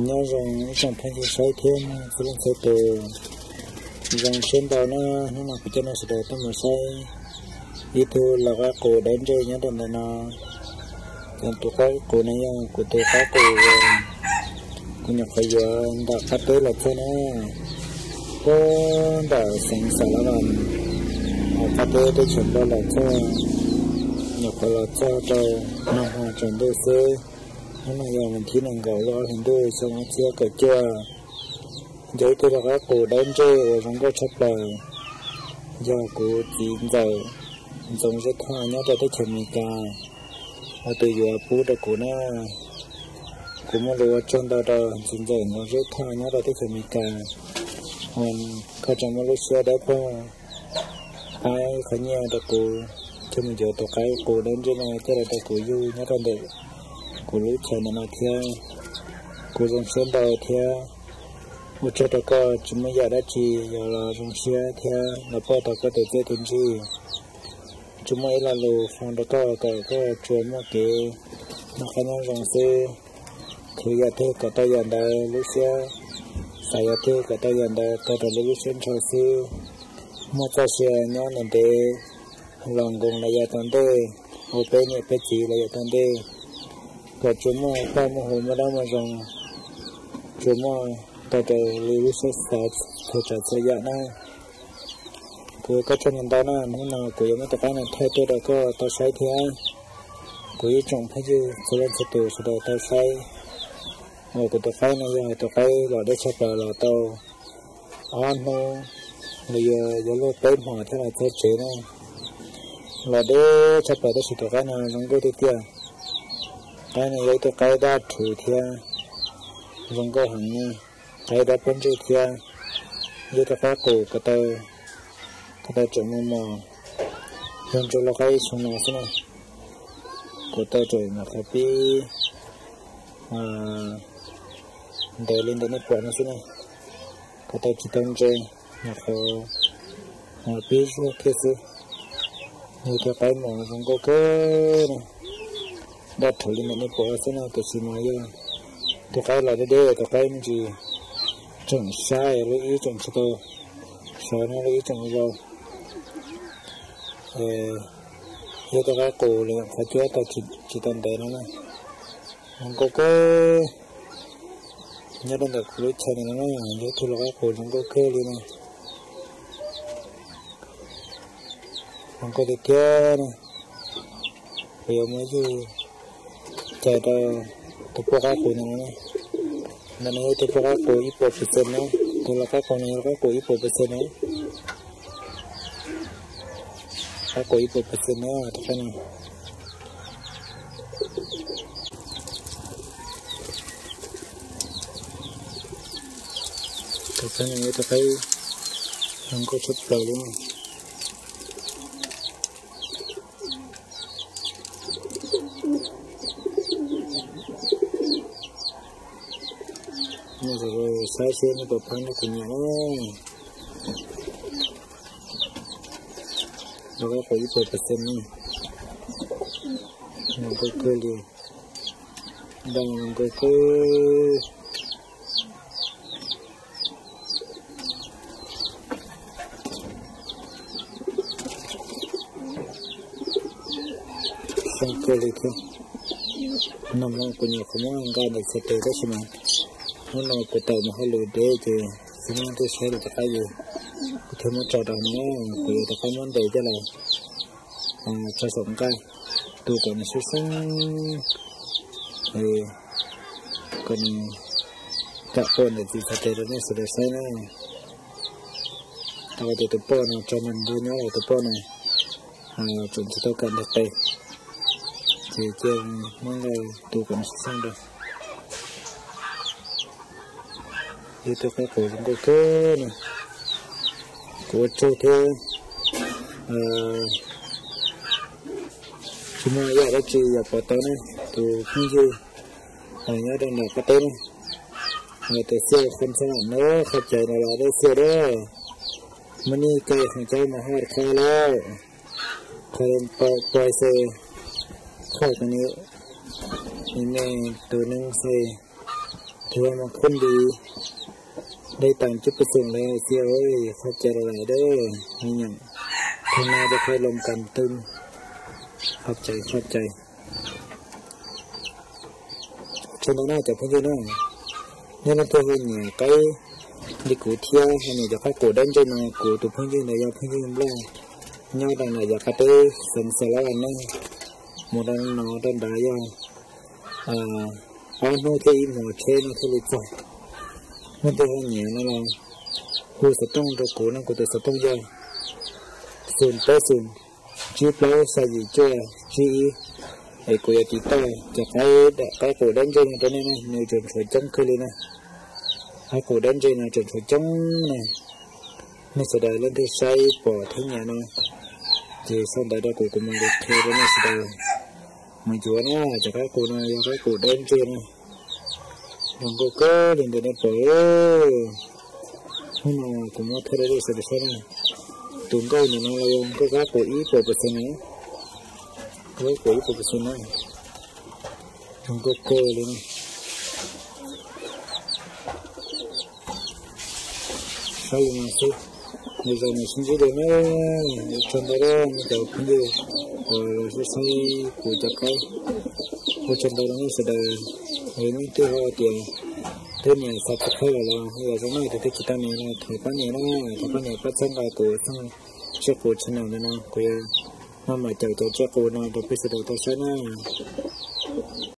Nyob zoo ib tsoom phooj ywg saib thiab txhua leej txhua tus, zoo siab ntau na, hnub no kuv coj nej sawv daws tuaj mus saib ib tug lau qaib qus dawb ntsej nyob rau ntawm no. Tus qaib qus no yog kuv tus qaib qus, kuv nyuam qhuav yuav ntawm qab teb los txog na, puag ntawm xeev Xas Las Vas, qab teb teb chaws Nplog los txog, nyuam qhuav los txog rau nag hmo tsaus ntuj xwb. Hnub no yog vas thib nees nkaum lub ob hlis ntuj xyoo ob txhiab kaum cuaj. Yog ib tug lau qaib qus dawb ntsej uas zoo nkauj tshaj plaws, yog kuv txiv ntxawm Ntxoov Zeb Thoj nyob rau teb chaws Amelikas uas tus yuav pub rau kuv na. Kuv muaj lus ua tsaug ntau rau txiv ntxawm Ntxoov Zeb Thoj nyob rau teb chaws Amelikas uas koj tseem muaj lub siab dawb paug pab ib qho nyiaj rau kuv coj mus yuav tus qaib qus dawb ntsej no coj los rau kuv yug nyob rau ntawm kuv lub chaw ntawm no thiab. Kuv zoo siab ntau thiab ua tsaug rau koj, tsis muaj yam dab tsi yuav los zoo siab thiab los pauj tau koj tus txiaj tus ntsig. Tsuas muaj ib lo lus foom rau koj kom koj tsuas muaj kev noj qab nyob zoo xwb. Khwv yam twg kom tau yam ntawd lub siab, xav yam twg kom tau yam ntawd tau raws li lub siab ntshaw xwb. Muaj txoj sia nyob ntev ntev los nkoos los yav tom ntej, ua peb niam peb txiv los yav tom ntej, kom tsuas muaj paj muaj hu muaj dab muaj zoo, tsuas muaj tau raws li lub siab xav txhua tsav txhua yam na. Kuv ua koj tsaug ntau na, hnub no kuv yuav muab tus qaib no thaij tuaj rau koj tau saib thiab. Kuv ib tsoom phooj ywg txhua leej txhua tus sawv daws tau saib, uas kuv tus qaib no yog tus qaib los deb tshaj plaws los tau ob hnub los yuav luag peb hmos thiab los txog tsev na. Los deb tshaj plaws tab sis tus qaib no zoo nkauj tiag tiag. Qaib no yog ib tug qaib dab rhuv thiab zoo nkauj heev na. Qaib dab pob ntseg thiab, yog tus qaib qus ko taw, ko taw tseem mos mos, yog ntsuag lau qaib xyoo no xwb na. Ko taw tseem nyuam qhuav pib ntev li ntawm nej pom no xwb na. Ko taw tsis tau ntse, nyuam qhuav pib zuag kiag xwb. Yog tus qaib mos zoo nkauj kawg na, dab rhuv li ntawm nej pom xwb na, tiam sis mas yog tus qaib los deb deb, tus qaib me ntsis tseem sab, lub ib tseem tsis tau sov no, lub ib tseem ua vau. Yog tus qaib qus li qhov cuab tau tsis tau ntev no na, zoo nkauj kawg. Nyob rau ntawm kuv lub chaw no na, yog ib tug lau qaib qus zoo nkauj kawg li na. Zoo nkauj tiag tiag na. Kuv yuav muab yug cais rau tus poj qaib qus no na. Ntawm no yog tus poj qaib qus ib puas percent na. Tus lau qaib qus no yog lau qaib qus ib puas percent na. Qaib qus ib puas percent na, tus qaib no. Tus qaib no yog tus qaib zoo nkauj tshaj plaws li. Nej saib seb nej puas pab nrog kuv nyiam na. Lau qaib qus ib puas percent na. Zoo nkauj kawg li. Daj zoo nkauj kawg. Zoo kawg li thiab. Nag hmo kuv nyuam qhuav muab nqa ntawm txhais tes tab sis mas hnub no kuv tawm mus hauj lwm deb ces tsis muaj leej twg saib lawm rov qab ces kuv thiaj muab tso rau no, kuv yuav rov qab muab ntes coj los tso saum nqaij, tu kom nws sib seeb, kom nws kam quaj ntawm txhais tes rau nej sawv daws saib na. Tau tias tus poj no tso nws nrog nyob lawm, tus poj no tseem tsis tau kam nteg qe, ces cia muab nqa tu kom nws sib seeb rau. Yog tus qaib qus zoo nkauj kawg na. Kuv ua tsaug thiab, tsis muaj yam dab tsi yog pov tau ne, tus phooj ywg nyob rau nram qab teb na, tus xiaj qhov xab nam na, qhov cais los los dej xiaj dab, muaj nej cai qhov cab mus haj qha lawm, qhov pais xes, qhov tus ne, ne tus neeg xes, Tus yog mas khub nti deb tas cwb pw xwm lawm xwb, qhov cai lawm dab me nyuam, thov no rau qhov loo kas twb, qhov cai qhov cai. Tsaug ntau na cov phooj ywg na, nej leej twg ho nyiam qaib li kuv thiab ho nyiam cov qaib qus dawb ntseg no, kuv tus phooj ywg ntawd yog phooj ywg Nplog, nyob rau ntawm yav qab teb xeev Xas Las Vaj Neej, mus rau no rau nrad yog ob hnub thiab ib hmos tsheb no thiaj li txog. Leej twg ho nyiam no los hu xov tooj rau kuv no, kuv tus xov tooj yog xoom peb xoom tsib plaub xya yim cuaj tsib ib, es kuv yuav tiv tauj cov qaib, qaib qus dawb ntseg no rau nej na, nws tseem tshuav coob kawg li na. Qaib qus dawb ntseg no tseem tshuav coob na. Nej sawv daws leej twg saib pom thiab nyiam no ces sau ntawv rau kuv, kuv mam li qhia rau nej sawv daws mus yuav na. Cov qaib qus no yog qaib qus dawb ntseg na, zoo nkauj kawg li ntawd nej pom. Hnub no kuv muab thaij rau nej sawv daws saib na. Tus nkauj ntawm no los yog nkauj qaib qus ib puas percent na, qaib qus ib puas percent na, zoo nkauj kawg li na. Saib li no xwb, nws zoo nws sib ntsib dua na. Ua tsaug ntau rau nej cov phooj ywg uas los saib kuv cov qaib. Ua tsaug ntau rau nej sawv daws. Yog leej twg ho tias twb nias subscribe los yog zoo na, tus twg tsis tau nias no thov pab nias na, thov pab nias pab txhawb nqa kuv txoj tsiaj qus channel ntawm no, kuv yuav maj mam caum cov tsiaj qus no rau peb sawv daws tau saib na.